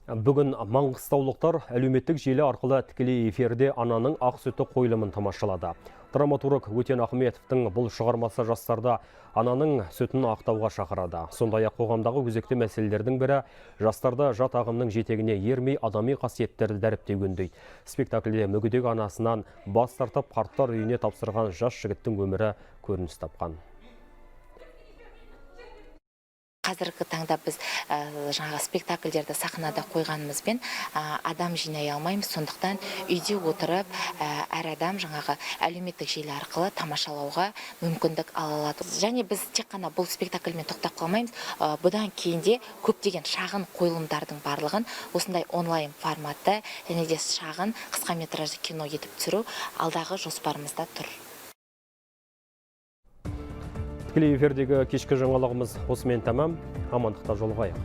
Бүгін маңғыстаулықтар әлеуметтік желі арқылы тікелей эфирде «Ананың ақ сүті» қойылымын тамашалады. Драматург Өтен Ахметовтің бұл шығармасы жастарды ананың сүтін ақтауға шақырады. Сондай-ақ қоғамдағы өзекті мәселелердің бірі жастарды жат ағымның жетегіне ермей, адами қасиеттерді дәріптеуге үндейді. Спектакльде мүгедек анасынан бас тартып, қарттар үйіне тапсырған жас жігіттің өмірі көрініс тапқан. Қазіргі таңда біз жаңағы спектакльдерді сахнада қойғанымызбен, адам жинай алмаймыз. Сондықтан үйде отырып, әр адам жаңағы әлеуметтік желі арқылы тамашалауға мүмкіндік ала алады. Және біз тек қана бұл спектакльмен тоқтап қалмаймыз. Бұдан кейін де көптеген шағын қойылымдардың барлығын осындай онлайн форматта және де шағын қысқа метражды кино етіп түсіру алдағы жоспарымызда тұр. Тікелей эфирдегі кешкі жаңалығымыз осымен тәмам. Амандықта жолығайық.